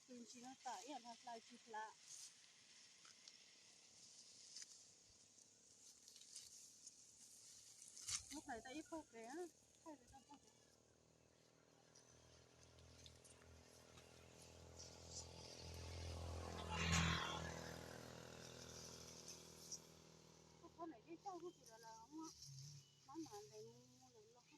Tus ntsis no tam ib yam hlais tsis hlais. Muab hlais tau ib qho pem, thaij pem tau qho pem. Koj phob ntawm yeej coj kuj tsis los los muaj mab mam ntes mus mus lawm los.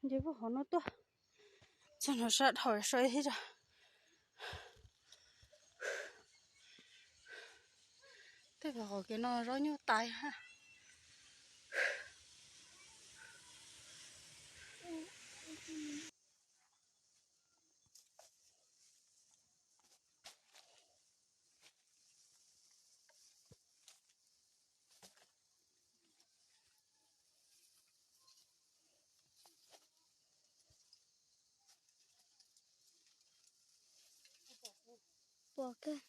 Nce puag hauv no tuaj, txog no sab dhau sab ib thiab. Tej qhov kev no zaub nyuj tais ha. Pom kawg.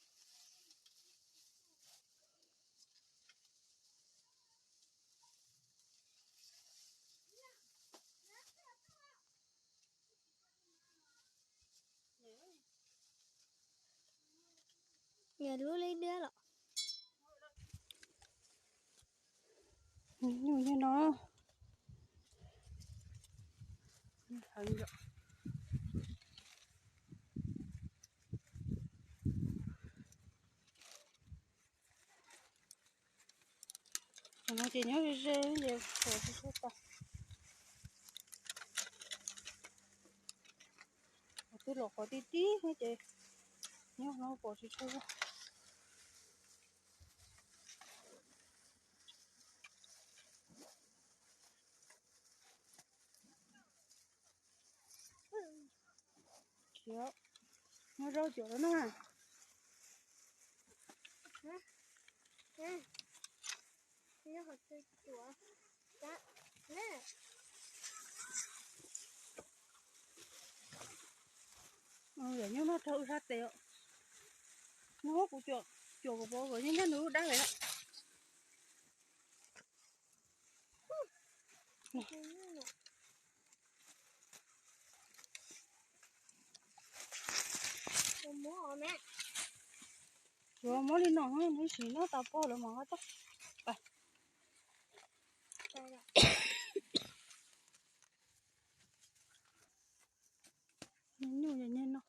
Nyiam lub liab liab los. Nyuj nyuj no. Qhov no ces nyob ze ze ces pom tsis tshua tas. Qhov twg los qhov ti ti ces nyob no pom tsis tshua. Nyob zaub cuam lawm na. Yog nyob no rau wb sab tes os. Nub kuv cuam, cuam kuv pov kom nyob nyob nws lub dab lawm. Yuav muab li no, nws sim noj tas pog lawm mas. Nyuj nyuj no,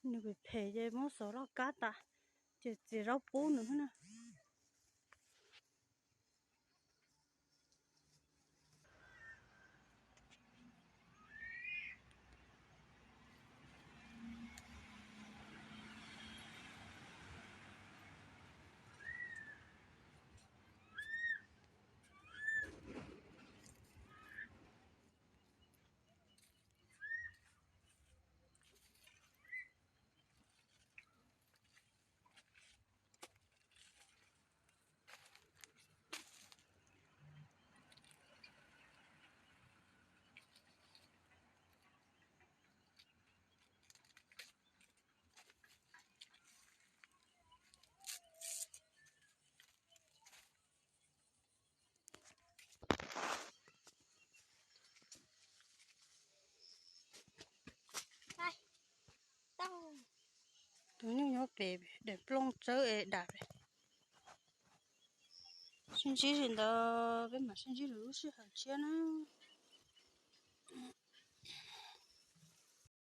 nws phem phem ces muab xov loj kab tas, ces txiav zaub pub nws xwb na. Tus nyuj nyob pem daim nplooj tsawb es dam. Sib ntsib li ntawd, peb mam sib ntsib lwm lub sij hawm tshiab na.